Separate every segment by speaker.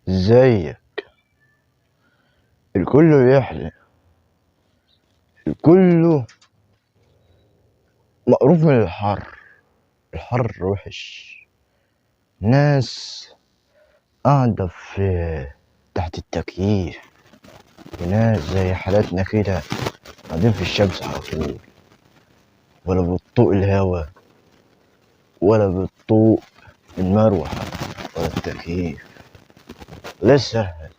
Speaker 1: ازيك؟ الكل بيحلم، الكل مقروف من الحر. الحر وحش. ناس قاعدة في تحت التكييف، وناس زي حالاتنا كده قاعدين في الشمس على طول، ولا بتطوق الهوا ولا بتطوق المروحة ولا التكييف. الله يسهل،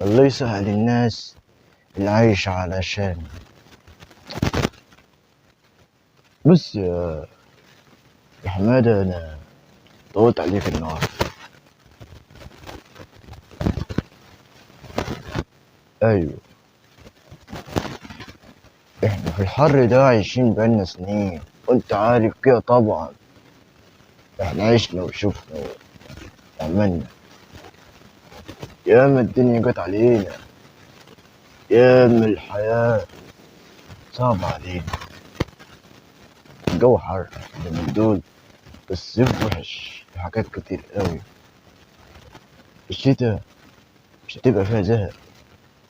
Speaker 1: الله يسهل الناس اللي عايشة علشان. بص يا حمادة، أنا طولت عليك النهاردة. أيوه، إحنا في الحر ده عايشين بقالنا سنين، وأنت عارف كده طبعا. إحنا عشنا وشفنا وعملنا، ياما الدنيا جت علينا، ياما الحياة صعبة علينا. الجو حر من دول، الصيف وحش في حاجات كتير قوي. الشتا مش هتبقى فيها زهق،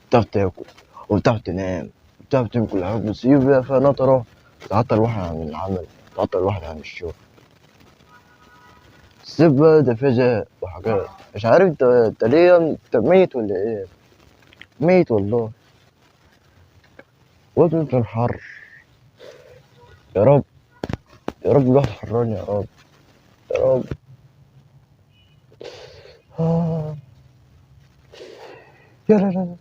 Speaker 1: بتعرف تاكل وبتعرف تنام وبتعرف تعمل كل حاجة. بس الصيف بقى فيها نطرة، تعطل الواحد عن العمل، تعطل الواحد عن الشغل. الصيف بقى ده فيه زهق وحاجات مش عارف. انت ليه انت ميت ولا ايه؟ ميت والله، وقت الحر. يا رب يا رب الواحد حران، يا رب يا رب. يا لا لا.